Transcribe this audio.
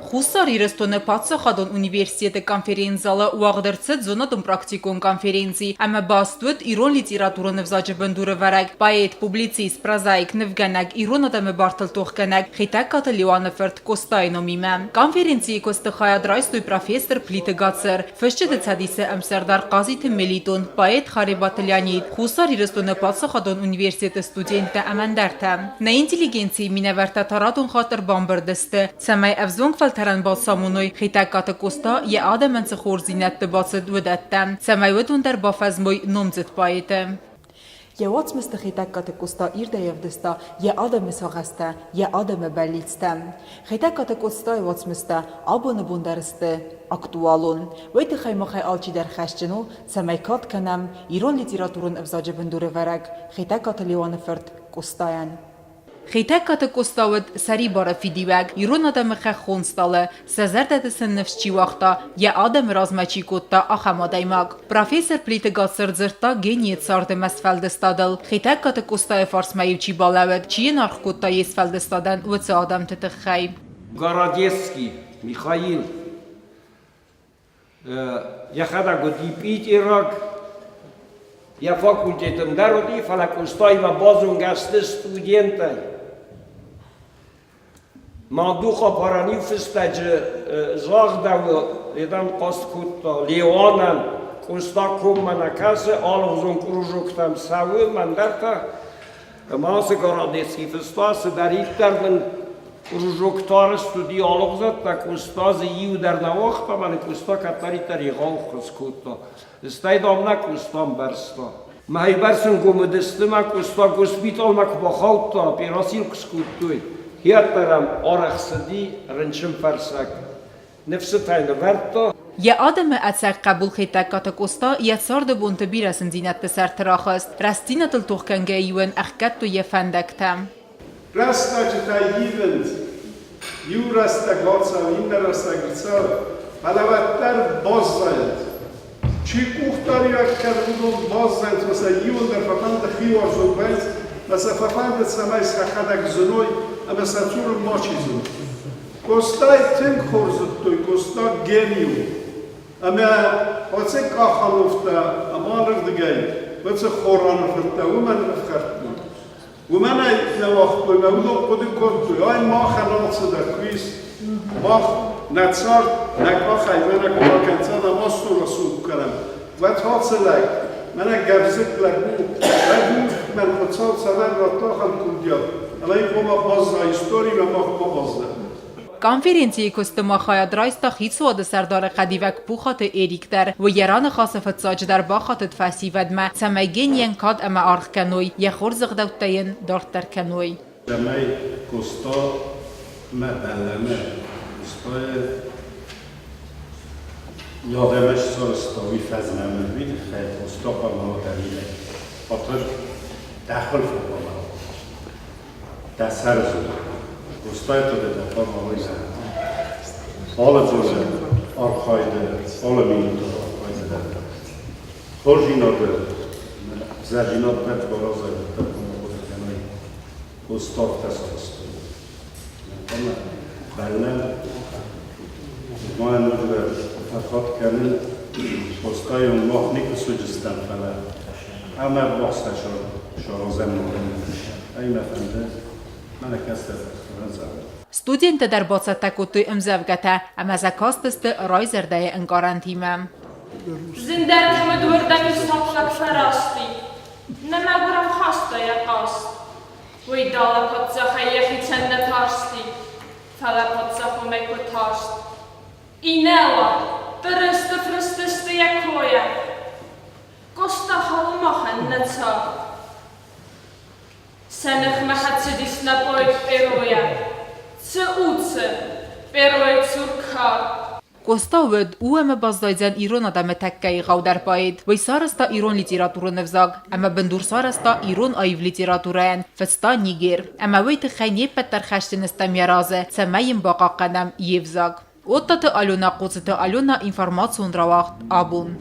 Хуссар Ирыстоны паддзахадон университеты конференц-залы уагъд ӕрцыд зонадон-практикон конференци ӕмӕ баст уыд ирон литературон ӕвзаджы бындурӕвӕрӕг, поэт, публицист, прозаик, нывгӕнӕг, ирон адӕмы бартыл тохгӕнӕг Хетӕгкаты Леуаны фырт Къостайы номимӕ. Конференцийы куысты хайад райстой профессор Плиты Гацыр, Фысджыты цӕдисы ӕмсӕрдар Хъазиты Мелитон, поэт Харебаты Леонид, Хуссар Ирыстоны паддзахадон университеты студенттӕ ӕмӕ ӕндӕртӕ. Нӕ интеллигенцийы минӕвӕрттӕ та радон хатт ӕрбамбырд сты, цӕмӕй ӕвзонг фӕлтӕрӕн бацамоной, Хетӕгкаты Къоста йӕ адӕмӕн цы хорздзинӕдты бацыд, уыдӕттӕ, цӕмӕй уыдон дӕр бафӕзмой номдзыд поэты. Йӕ уацмысты Хетӕгкаты Къоста ирдӕй ӕвдыста йӕ адӕмы сагъӕстӕ, йӕ адӕмы бӕллицтӕ. Хетӕгкаты Къостайы уацмыстӕ абоны бон дӕр сты актуалон. Уый тыххӕй махӕй алчидӕр хӕсджын у, цӕмӕй кад кӕнӕм ирон литературон ӕвзаджы бындурӕвӕрӕг Хетӕгкаты Леуаны фырт Къостайӕн. Хетӕгкаты Къоста уыд сӕрибары фидиуӕг, ирон адӕмы хӕххон стъалы, сӕ зӕрдӕты сын ныфс чи уагъта, йӕ адӕмы размӕ чи кодта, ахӕм адӕймаг. Профессор Плиты Гацыр дзырдта генийы царды ӕмӕ сфӕлдыстадыл, Хетӕгкаты Къостайы фарсмӕ-иу чи балӕууыд, чи йын аргъ кодта йе сфӕлдыстадӕн, уыцы адӕмты тыххӕй. Городецкий Михаил Йӕхӕдӕг уыди питераг, йӕ факультет ӕндӕр уыди, фӕлӕ Къостаимӕ базонгӕ сты студентӕй. Мадухъа Паранил фыстӕджы загъдӕуы, Редан хъаст кодта Леуанӕн, Къоста коммӕ нӕ кӕсы, алыгъуызон кружоктӕм цӕуы, мӕндӕртӕ. Ӕмӕ ацы Городецкий фыста, цыдӕриддӕр мын кружоктары студи алыгъуызӕттӕ Къоста дзы иу дӕр нӕ уагъта, мӕнӕ Къоста кӕддӕриддӕр егъау ххуыс кодта. Стӕй, дам, нӕ Къоста ӕмбӕрста. Мӕйбӕрц ын гомыдысты мӕ Къоста госпиталмӕ куы бахаудта, операци куы скодтой, хиӕддӕр ӕм арӕх цыди рынчынфӕрсӕг. Ныфсытӕ нывӕрдта. Йӕ адӕмы ӕцӕг хъӕбул Хетӕгкаты Къоста йӕ царды бонты бирӕ зындзинӕдты сӕрты рахызт, рӕстдзинадыл тохгӕнгӕ-иу ын ӕхгӕдтой йӕ фӕндӕгтӕ. Рӕстӕджытӕ ивынц, иу рӕстӕг ацӕуы, иннӕ рӕстӕг рцӕуы, фӕлӕ уӕддӕр баззайынц. Чи къухдариуӕг кӕны, уыдон баззайынц ӕмӕ сӕ иуылдӕр фӕфӕнды хиуарзон вӕййынц, ӕмӕ сӕ фӕфӕнды, цӕмӕй сӕхӕдӕг зыной ӕмӕ сӕ цуры мачи зына. Къостайы тынг хорз зыдтой, Къоста гени у. Ӕмӕ оце Къахановтӕ ӕмӕ алырдыгӕй оце Хораны фырттӕ уымӕн ӕфхӕрдтой. Уымӕн ӕй нӕ уагътой ӕмӕ уыдон хъуыды кодтой, ай махӕн алцыдӕр куы ис, мах нӕ цард нӕ къахӕй мӕнӕ куы бакӕндзӕн ӕмӕ сурӕсугъд кӕнӕм, уӕд ацы лӕг, мӕнӕ гӕвзыкк лӕг у, лӕг у, мӕн Хуыцау цӕмӕн радта ахӕм курдиат, ӕмӕ йын хъуамӕ базза историмӕ, мах ма баззайӕм. Конференцийы куысты ма хайад райста Хицауады сӕрдары хӕдивӕг Пухаты Эрик дӕр. Уый йӕ раныхасы фыццаджыдӕр бахатыд фӕсивӕдмӕ, цӕмӕй генийӕн кад ӕмӕ аргъ кӕной, йӕ хорз ӕгъдӕуттӕ йын дарддӕр кӕной. Цӕмӕй Къоста мӕ бӕллӕмӕ Къостайы йадӕмӕ ссарста, уый фӕзмӕмӕ, уый тыххӕй Къоста хъуамӕ уа дӕлилӕг. Хатыр, дӕ хуылфы хъуамӕ уа. Дӕ сӕры зонд. Къостайы хъуыдытӕ хъуамӕ уой алы дзуры архайды, алы минуты архайды дӕр. Хорздзинады зӕрдинад пӕт баразӕй уӕддӕр хъуамӕ хъуыды кӕной Къоста сарӕзтой. Хъуамӕ бӕллӕм, ма ноджыдӕр фӕхатт кӕнын, Къостайон мах никуы суыдзыстӕм, фӕлӕ ӕмӕ ӕввахсдӕр саразӕм ногӕй. Ӕй мӕ фӕнды, мӕнӕ кӕстӕр разагъд. Студенттӕ дӕр бацӕттӕ кодтой ӕмдзӕвгӕтӕ ӕмӕ сӕ кастысты райзӕрдӕйы ӕнкъарӕнтимӕ. Зындӕр кӕмӕд уырдӕм саплӕг фӕрасти, Нӕ мӕгуырӕн хаста йӕ хъаст. Уый далӕ паддзахӕй йӕхицӕн нӕ тарсти, Фӕлӕ паддзах уымӕй куы тарст. Инӕлар, пъырыстыф рызтысты йӕ койӕ, Къоста халы махӕн нӕ цард. Сӕ ныхмӕ хӕцыдис нӕ поэт Пъеройӕ, Цы у, цы, Пъеройы цур кард? Къоста уыд, у ӕмӕ баззайдзӕн ирон адӕмы тӕккӕ егъаудӕр поэт. Уый сарӕзта ирон литературон ӕвзаг ӕмӕ бындур сарӕзта ирон аив литературӕйӕн, фыста Нигер. Ӕмӕ уый тыххӕй не ппӕт дӕр хӕсджын стӕм йӕ разы, цӕмӕй йын бахъахъхъӕнӕм йе взаг. Оттаты Алена, Хъоцыты Алена, информацион рауагъд Абон.